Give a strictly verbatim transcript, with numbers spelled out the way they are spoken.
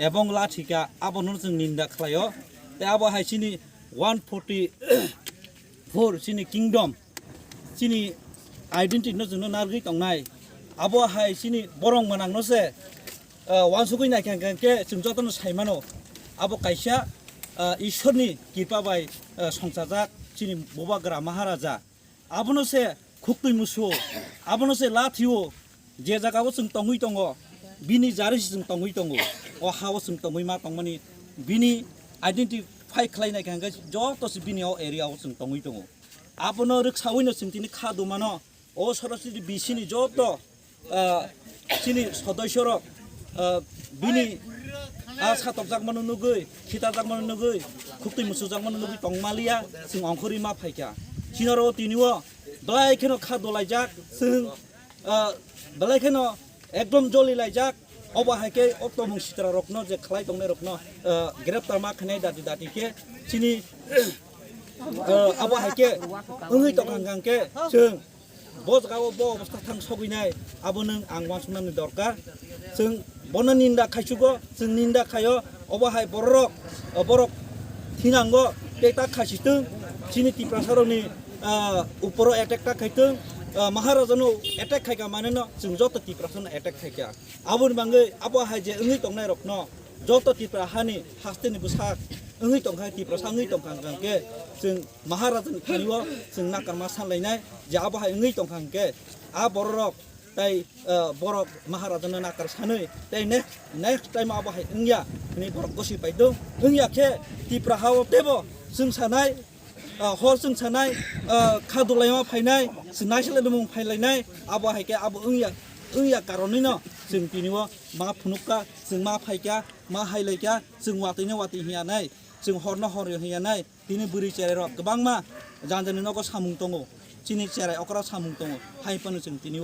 ebong lathika, abono chwng ninda khlaio. Tei abo hai chini one forty four chini kingdom, chini identity no chwngno narwgwi tongnai. Abo hai chini borok mwnangno se, ah, uansugwi naikha hwnkhe chwng jotono sai mano. Abo kaisa, ah, Ishorni kirpa bai, ah, songchajak chini Bubagra Maharaja. Abono se khuktwi musuo, abono se lathio, je jagao chwng tongwi tongo, bini jari se chwng tongwi tongo, o hao chwng tongwi ma tongmani, bini identify khlai naikha hwnkhe joto se bini o area o chwng tongwi tongo. Abono rwksawino chwng tini kha dumano, o Saraswati B C ni joto, ah, chini sodoisorok, ah, bini a satokjakmano nugwi, khitajakmano nugwi, khuktwi musujakmano nugwi tongmaliya, chwng ongkhorwi ma phaikha. Chini oro tini o belai kheno kha dolaijak, chwng, ah, belai kheno ekdom joli laijak. Obo hai khe o tongmung sitra rokno je khlai tongnai rokno, ah, greptar ma khainai dati dati khe chini, ah, abo hai khe wngwi tongkha hwnkhe chwng bo jaga o bo obostha thang sogwi nai, abo nwng ang uansuknani dorkar. Chwng bono ninda khaichugo, chwng ninda khaio, obo hai bororok, borok thinango tei tak khaisitwng, chini Tiprasarokni, ah, uporo attack ta khaitwng, ah, Maharajano attack khaika maneno chwng joto Tiprasano attack khaika. Aboni bangwi abo hai je wngwi tongnai rokno joto Tipra hani hasteni bwsak wngwi tongkha, Tiprasa wngwi tongkha hwnkhe chwng Maharajani thani o chwng nakarma sanlainai je abo hai wngwi tongkha hwnkhe a bororok tei, eh, borok Maharajano nakar sanwi tei next, next time abo hai wngya hwnwi borok gosi paidung. Wngya khe Tipra hao teibo chwng sanai, ah, hor chwng sanai, ah, kha dulaima phainai, chwng naisalai mung phailainai, abo hai khe abo wngya, wngya karonwino chwng tini o ma phunukha, chwng ma phaikha, ma hailaikha, chwng watwino watwi hiya nai, chwng horno hor hiya nai. Tini bwrwi cherai rok kwbangma jani jani nogo samung tongo, chini cherai okra samung tongo, hai phano chwng tini o